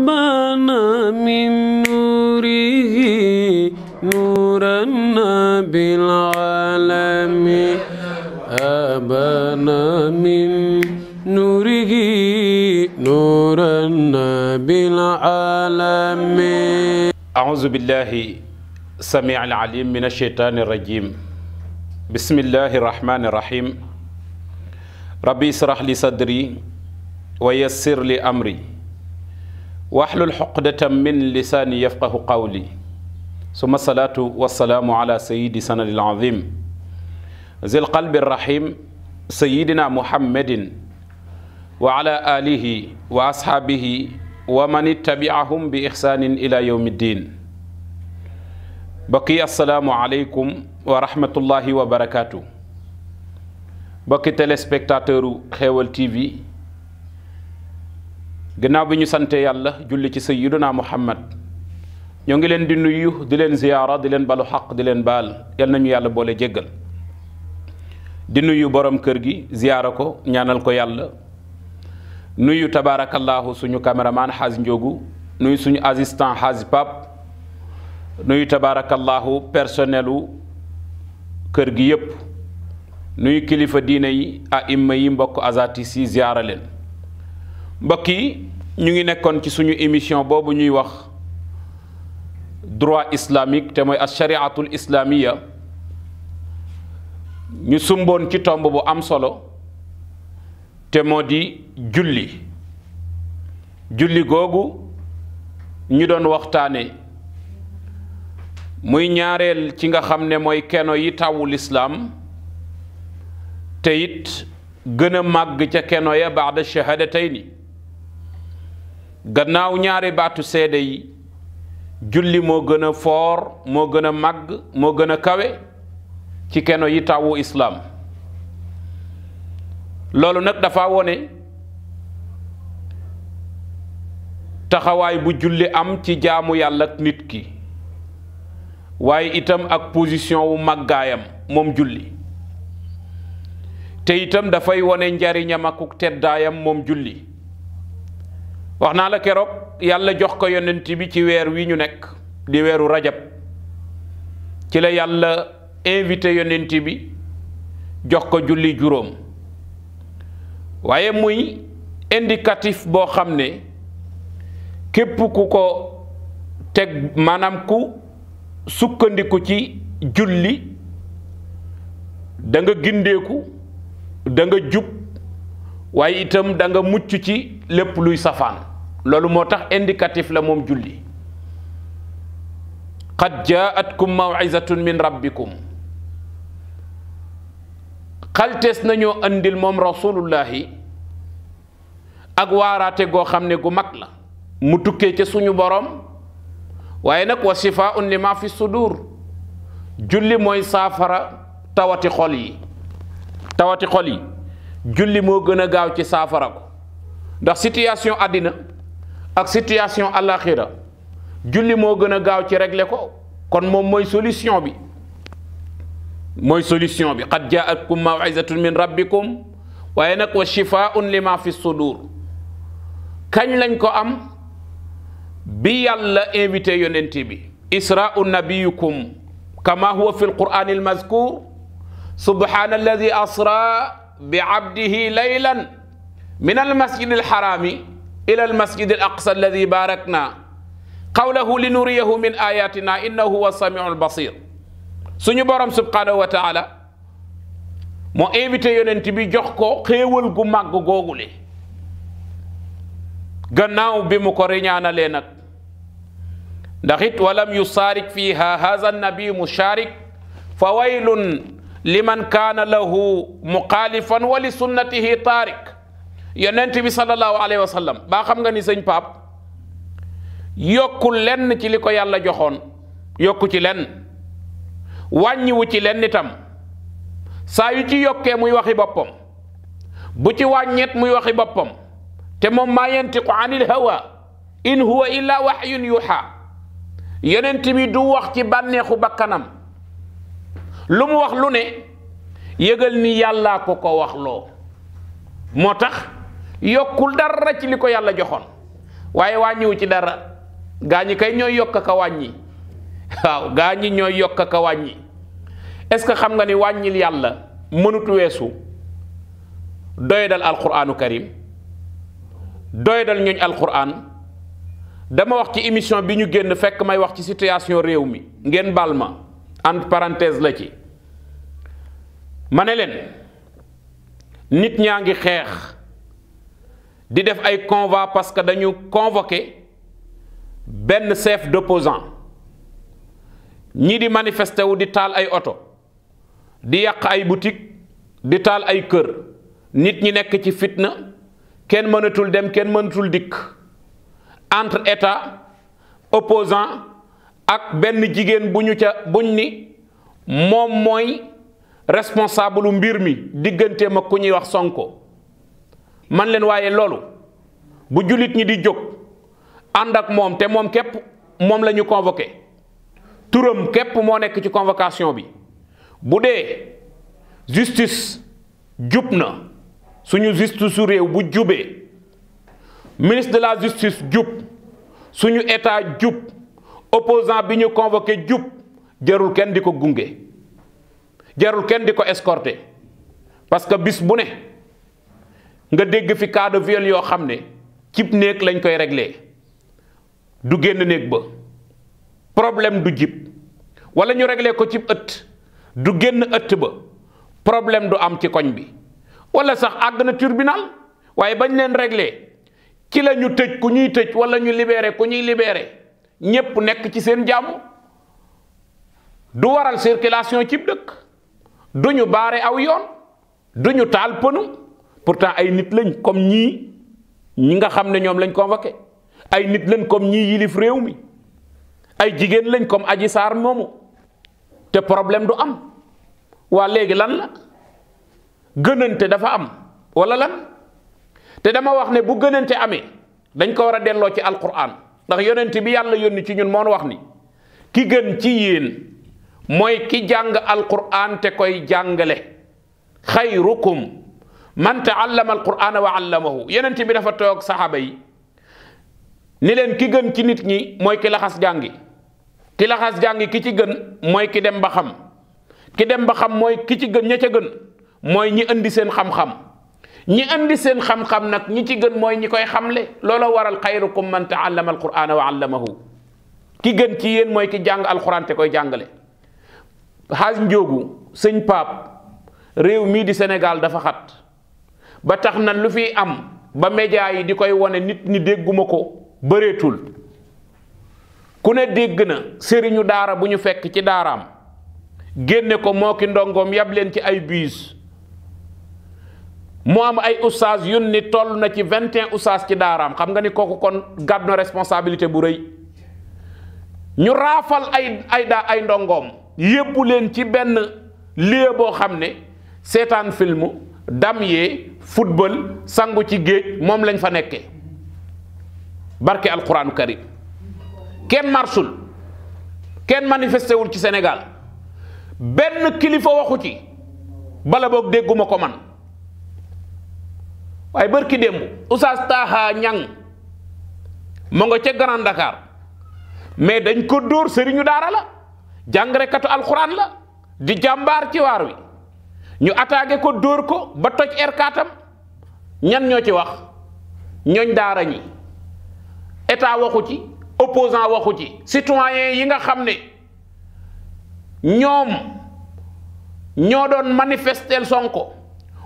أبانا من نوره نورا بالعالم أبانا من نوره نورا بالعالم. أعوذ بالله السميع العليم من الشيطان الرجيم. بسم الله الرحمن الرحيم. ربي اشرح لي صدري ويسر لي أمري واحلل عقدة من لساني يفقه قولي. ثم الصلاة والسلام على سيد سند العظيم ذي القلب الرحيم سيدنا محمد وعلى آله وأصحابه ومن اتبعهم بإحسان إلى يوم الدين. بقي السلام عليكم ورحمة الله وبركاته. بقي téléspectateur Xeweul TV gannaaw bi ñu sante yàlla julli ci sayyiduna Muhammad ñoo ngi leen di nuyu di leen ziyaara di leen balu xaq di leen baal yal nañu yàlla boole jéggal di nuyu borom kër gi ziyaara ko ñaanal ko yàlla nuyu tabaarakallaahu suñu caméraman xaaj njóogu nuyu suñu assistant xaaj pap nuyu tabaarakallaahu personnelu kër gi yépp nuyu kilifa diine yi aima yi mbokk azatis yi ziyaara leen. mbokk yi ñu ngi nekkoon ci suñu émission boobu ñuy wax droit islamique te mooy ashariatul islamiya ñu sumboon ci tomb bu am solo te moo di julli googu ñu doon waxtaane muy ñaareel ci nga xam ne mooy keno yi tawul islaam te it gën a màgg ca keno ya baada shahadatayni gannaaw ñaari baatu seede yi julli moo gën a foor moo gën a màgg moo gën a kawe ci keno yi tawu islaam. loolu nag dafa wone taxawaay bu julli am ci jaamu yàlla ak nit ki waaye itam ak position wu màggaayam moom julli te itam dafay wone njariñam ak teddaayam moom julli. wax naa la keroog yàlla jox ko yonent bi ci weer wi ñu nekk di weeru rajab ci la yàlla invité yonent bi jox ko julli juróom waaye muy indicatif boo xam ne képp ku ko teg maanaam ku sukkandiku ci julli da nga gindeeku da nga jub waaye itam da nga mucc ci lépp luy safaan. loolu moo tax indicatif la moom julli. qad jaatkum mawizatun min rabbikum xaltees nañoo andil moom rasulullahi ak waaraate goo xam ne gu mag la mu tukkee ca suñu borom waaye nag wa shifaun lima fi sudur julli mooy saafara tawati xol yi julli moo gën a gaaw ci saafara ko ndax situation àddina ak situation alaxira julli moo gën a gaaw ci régler ko kon moom mooy solution bi qad jaatkum mawizatun min rabbikum waaye nag wa shifaun lima fi sudur kañ lañ ko am bi yàlla invité yonent bi israu nabiyukum kama huwa fi alquran almazkur subhana alladi asra bi abdihi laylan min almasjid alharami ila almasjid alaqsa alladi barakna qawlahu linuriyahu min ayatina innahu huwa samiu albasir. suñu borom subhanahu wa taala moo invité yonent bi jox ko xéewal gu màgg googule gannaaw bi mu ko riñaanalee nag ndax it walam yusaarik fiha hadha annabi musharik fa waylun liman kaana lahu muxaalifan wa li sunnatihi taarik. yonent bi sallallahu alayhi wa sallam baa xam nga ni sëñ Paap yokkul lenn ci li ko yàlla joxoon yokku ci lenn wàññiwu ci lenn itam saa yu ci yokkee muy waxi boppam bu ci wàññeet muy waxi boppam te moom maa yantiqu anil hawa in huwa illa wahyun yuha. yonent bi du wax ci bànneexu bakkanam lu mu wax lu ne yëgal ni yàllaa ko ko wax loo moo tax yokkul dara ci li ko yàlla joxoon waaye wàññiwu ci dara. gaa ñi kay ñooy yokk ka wàññi waaw gaa ñi ñooy yokk ka wàññi. est-ce que xam nga ni wàññil yàlla mënut weesu doydal alquraanu karim doydal ñooñ alquraan. dama wax ci émission bi ñu génn fekk may wax ci situation réew mi ngeen baal ma entre parenthèse la ci ma ne leen nit ñaa ngi xeex di def ay convoi parce que dañu convoqué benn chef d'opposant ñii di manifester wu di taal ay oto di yàq ay boutique di taal ay kër nit ñi nekk ci fitna kenn mënatul dem kenn mënatul dikk entre état opposant ak benn jigéen bu ñu ca buñ ni moom mooy responsable mbir mi digganteem ak ku ñuy wax Sonko man leen waaye loolu bu jullit ñi di jóg ànd ak moom te moom képp moom la ñu convoqué turam képp moo nekk ci convocation bi bu dee justice jub na suñu justice su réew bu jubee ministre de la justice jub suñu état jub opposant bi ñu convoqué jub jarul kenn di ko gunge jarul kenn di ko escorter parce que bis bu ne nga dégg fi cas de viol yoo xam ne cib néeg lañ koy régler du génn néeg ba problème du jib wala ñu régler ko cib ëtt du génn ëtt ba problème du am ci koñ bi wala sax àgg na tribunal waaye bañ leen régler ci la ñu tëj ku ñuy tëj wala ñu libéré ku ñuy libéré ñépp nekk ci seen jàmm du waral circulation cib dëkk du ñu baare aw yoon du ñu taal pënu pourtant ay nit lañ comme ñi nga xam ne ñoom lañ convoqué ay nit lañ comme ñii yilif réew mi ay jigéen lañ comme Adji Sarr moomu te problème du am waa léegi lan la gënante dafa am wala lan te dama wax ne bu gënante amee dañ ko war a delloo ci alquran ndax yonent bi yàlla yónni ci ñun moon wax ni ki gën ci yéen mooy ki jàng alquran te koy jàngale xayrukum man taallama alqurana wa allamahu yonent bi dafa toog saxaaba yi ni leen ki gën ci nit ñi mooy ki laxas jàngi ki laxas jàngi ki ci gën mooy ki dem ba xam ki dem ba xam mooy ki ci gën ña ca gën mooy ñi indi seen xam-xam ñi indi seen xam-xam nag ñi ci gën mooy ñi koy xamle looloo waral xayrukum man taallama alqurana wa allamahu ki gën ci yéen mooy ki jàng alquran te koy jàngale. xaaj njóogu sëñ Paap réew mii di Sénégal dafa xat ba tax na lu fi am ba média yi di koy wone nit ñi dégguma ko bëreetul ku ne dégg na sëriñu daara bu ñu fekk ci daaraam génne ko moo ki ndongoom yab leen ci ay bus mu am ay oustaz yun ni toll na ci 21 oustaz ci daaraam xam nga ni kooku kon gàddu na responsabilité bu rëy ñu raafal ay ndongoom yébbu leen ci benn lieu boo xam ne seetaan film dam yee football sangu ci géej moom lañ fa nekke barke alquranu karim kenn marsul kenn manifesté wul ci Sénégal benn kilifa waxu ci bala boog dégguma ko man waaye barki démb Oustaz Taha Ñang mu nga ca Grand Dakar mais dañ ko dóor sëriñu daara la jàngalekatu alxuraan la di jàmbaar ci waar wi ñu attaqué ko dóor ko ba toj R4am ñan ñoo ci wax ñooñ daara ñi état waxu ci opposant waxu ci citoyen yi nga xam ne ñoom ñoo doon manifester Sonko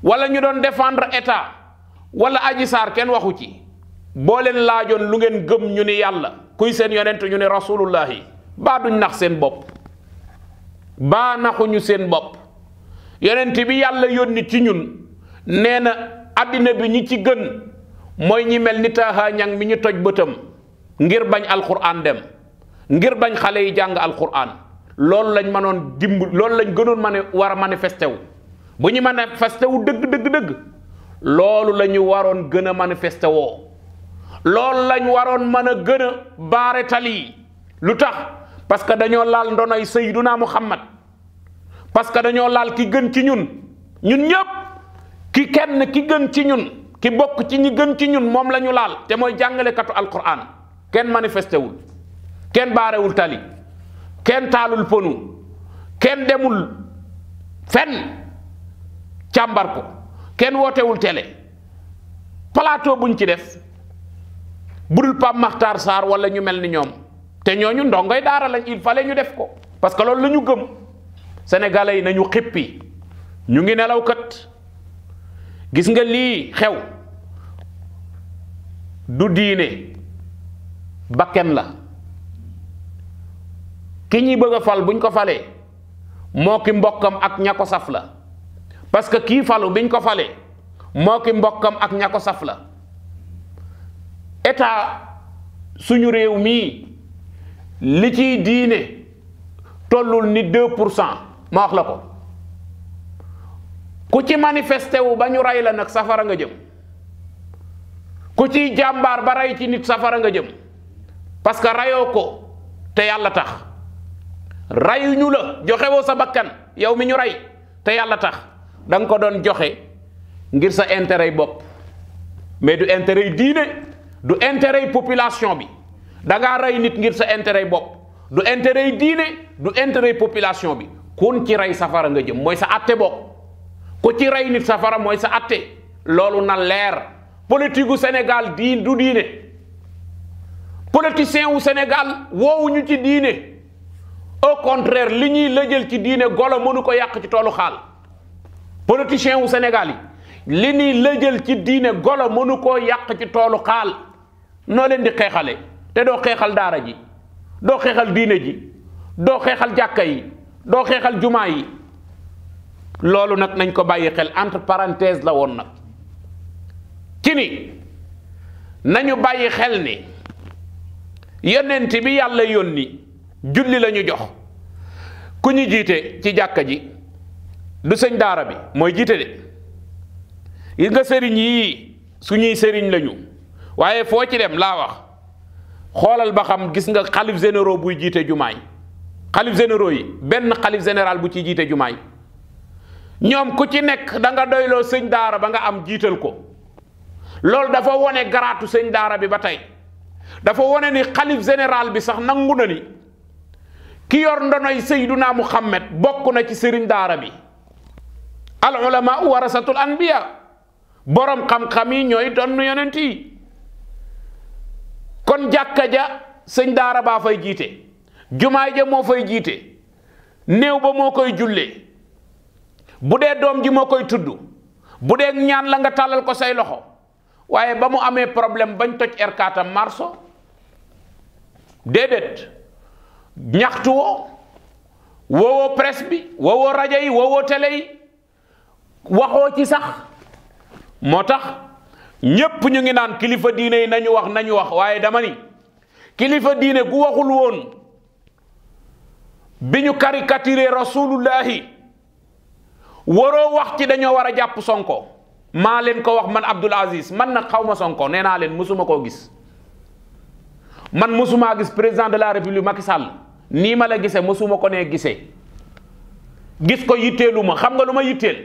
wala ñu doon défendre état wala Adji Sarr kenn waxu ci boo leen laajoon lu ngeen gëm ñu ni yàlla kuy seen yonent ñu ni rasulullahi baa duñ nax seen bopp baa naxuñu seen bopp yonent bi yàlla yónni ci ñun nee na àddina bi ñi ci gën mooy ñi mel ni Taha Ñang mi ñu toj bëtam ngir bañ alquran dem ngir bañ xale yi jàng alquran loolu lañ mënoon loolu lañ gënoon war a manifesté wu bu ñu manifesté wu dëgg loolu la ñu waroon gën a manifesté woo loolu lañ waroon mën a gën a baare tali yi lu tax parce que dañoo laal ndonoy Sayyiduna Muhammad parce que dañoo laal ki gën ci ñun ñëpp ki gën ci ñun ki bokk ci ñi gën ci ñun moom la ñu laal te mooy jàngalekatu alquran kenn manifesté wul kenn baarewul tali kenn taalul pënu kenn demul fenn càmbar ko kenn wootewul télé plateau buñ ci def budul Pape Makhtar Sarr wala ñu mel ni ñoom te ñooñu ndongoy daara lañ il fallait ñu def ko parce que loolu la ñu gëm sénégalais yi nañu xippi ñu ngi nelaw kat gis nga lii xew du diine bakken la ki ñuy bëgg a fal buñ ko falee moo ki mbokkam ak ña ko saf la parce que kii falu biñ ko falee moo ki mbokkam ak ña ko saf la état suñu réew mii li ciy diine tollul ni 2% ma wax la ko ku ci manifesté wu ba ñu rey la nag safara nga jëm ku ciy jàmbaar ba rey ci nit safara nga jëm parce que rayoo ko te yàlla tax rayuñu la joxe woo sa bakkan yow mi ñu rey te yàlla tax da nga ko doon joxe ngir sa intérêt bopp mais du intérêt diine du intérêt population bi da ngaa rey nit ngir sa intérêt bopp du intérêt diine du intérêt population bi kun ci rey safara nga jëm mooy sa atte bopp ku ci rey nit safara mooy sa atte loolu na leer politique gu Sénégal du diine politicien wu Sénégal woowuñu ci diine au contraire li ñuy lëjël ci diine golo mënu ko yàq ci toolu xaal politicien wu Sénégal yi li ñuy lëjël ci diine golo mënu koo yàq ci toolu xaal noo leen di xeexale te doo xeexal daara ji doo xeexal diine ji doo xeexal jàkka yi doo xeexal jumaa yi loolu nag nañ ko bàyyi xel entre parenthèse la woon nag ci ni nañu bàyyi xel ni yonent bi yàlla yónni julli la ñu jox ku ñu jiite ci jàkka ji du sëñ daara bi mooy jiite de gis nga sëriñ yii suñuy sëriñ lañu waaye foo ci dem laa wax xoolal ba xam gis nga xalif généraux buy jiite jumaay xalif généraux yi benn xalif général bu ciy jiite jumaay ñoom ku ci nekk da nga doyloo sëñ daara ba nga am jiital ko loolu dafa wone garaatu sëñ daara bi ba tey dafa wone ni xalif général bi sax nangu na ni ki yor ndonoy Seyduna Muhammad bokk na ci sëriñ daara bi al ulama warasatul anbiya borom xam-xam yi ñooy doon yonent yi kon jàkka ja sëñ daara baa fay jiite jumaay ja moo fay jiite néew ba moo koy jullee bu dee doom ji moo koy tudd bu dee ñaan la nga tàllal ko say loxo waaye ba mu amee problème bañ toj R4 marso déedéet ñaxtu woowoo presse bi woowoo rajo yi woowoo télé yi waxoo ci sax moo tax ñépp ñu ngi naan kilifa diine yi nañu wax waaye dama ni kilifa diine gu waxul woon bi ñu caricaturé rasulullahi waroo wax ci dañoo war a jàpp Sonko maa leen ko wax man Abdoul Aziz man nag xaw ma Sonko nee naa leen mësuma koo gis man mësumaa gis président de la république Macky Sall nii ma la gisee mësuma ko nee gisee gis ko yitteelu ma xam nga lu ma yitteel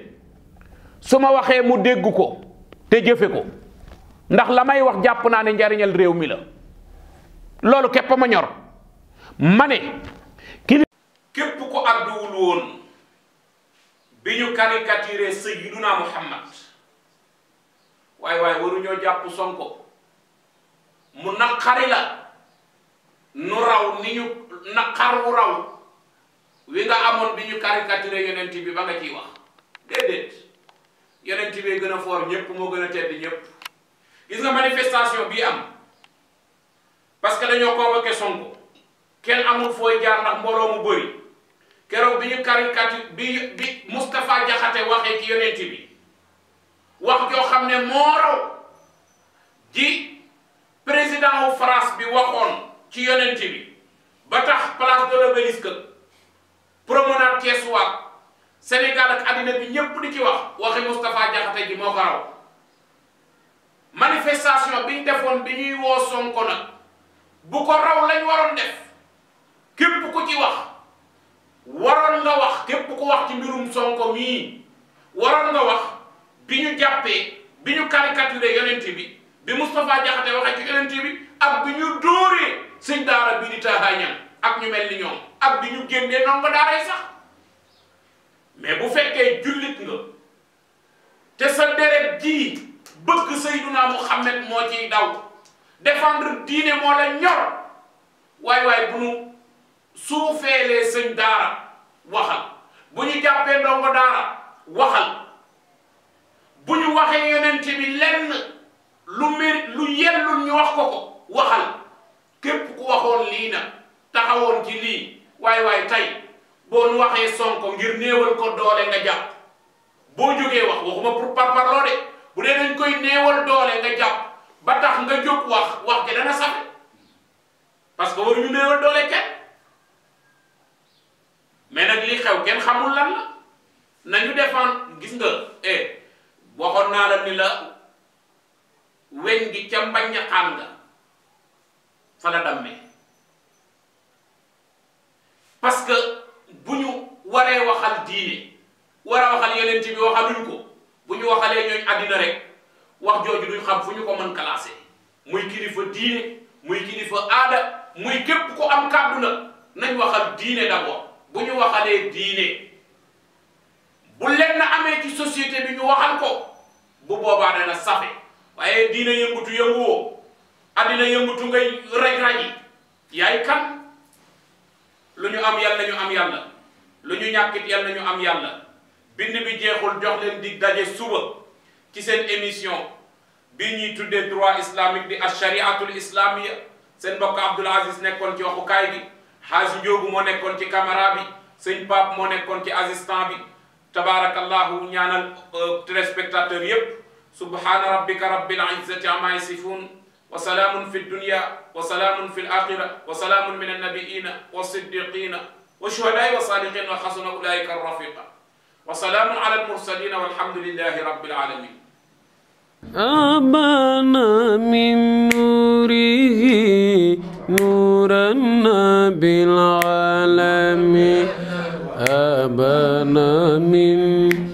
su ma waxee mu dégg ko te jëfe ko ndax la may wax jàpp naa ne njariñal réew mi la loolu képp ma ñor ma ne képp ko àdduwul woon bi ñu caricaturé Sayyiduna Muhammad waaye waruñoo jàpp Sonko mu naqari la nu raw ni ñu naqar wu raw wi nga amoon bi ñu caricaturé yonent bi ba nga ciy wax déedéet yonent bi gën a foor ñépp moo gën a tedd ñépp gis nga manifestation bii am parce que dañoo convoqué Sonko kenn amul fooy jaar ndax mbooloo mu bëri keroog bi ñu caricature bi Moustapha Diakhaté waxee ci yonent bi wax joo xam ne moo raw ji président wu France bi waxoon ci yonent bi ba tax place de l'Obélisque promenade Thiessois Sénégal ak àddina bi ñépp di ci waxi Moustapha Diakhaté ji moo ko raw manifestation bi ñu defoon bi ñuy woo Sonko nag bu ko raw lañ waroon def képp ku ci wax waroon nga wax képp ku wax ci mbirum Sonko mii waroon nga wax bi ñu jàppee bi ñu caricaturé yonent bi Moustapha Diakhaté waxee ci yonent bi ak bi ñu dóoree sëñ daara bi di Taha Niang ak ñu mel ni ñoom ak bi ñu génnee ndongo daara yi sax mais bu fekkee jullit nga te sa deret ji bëgg Seydina Muhammad moo ciy daw défendre diine moo la ñor waay bu ñu suufeelee sëñ daara waxal bu ñu jàppee ndongo daara waxal bu ñu waxee yonent bi lenn lu yellul ñu wax ko waxal képp ku waxoon lii na taxawoon ci lii waay tey boo nu waxee Sonko ngir néewal ko doole nga jàpp boo jógee waxuma pour parparloo de bu dee dañ koy néewal doole nga jàpp ba tax nga jóg wax ji dana safe parce que waruñu néewal doole kenn mais nag li xew kenn xamul lan la nañu défendre gis nga waxoon naa la ni la weñ gi ca mbañaxaan nga fa la dammee parce que bu ñu waree waxal diine war a waxal yeneen ci bi waxaluñ ko bu ñu waxalee ñooñ àddina rek wax jooju duñ xam fu ñu ko mën classé muy kilifa diine muy kilifa aada muy képp ko am kàddu na nañ waxal diine d'abord bu ñu waxalee diine bu lenn amee ci société bi ñu waxal ko bu boobaa dana safe waaye diine yëngutu yënguwoo àddina yëngutu ngay raj-raji yaay kan lu ñu am yàlla ñu am yàlla lu ñu ñàkkit yàlla ñu am yàlla bind bi jeexul jox leen dig daje suba ci seen émission bi ñuy tuddee droit islamique di ashariatul islamia seen mbokk Abdoul Aziz nekkoon ci waxukaay bi Xaaji Njoogu moo nekkoon ci caméra bi sëñ Pape moo nekkoon ci assistant bi tabarakallahu ñaanal téléspectateur yépp subhana rabbika rabbil izzati amma yasifun wa salaamun fi dunya wa salaamun fi al-akhirah wa salaamun min an-nabiyina wa siddiqina wa shuhada'i wa salihin wa hasuna ulaika ar-rafiqa wa salaamun ala al-mursalin walhamdulillahi rabbil alamin أبانا من نوره نورا بالعالمين أبانا من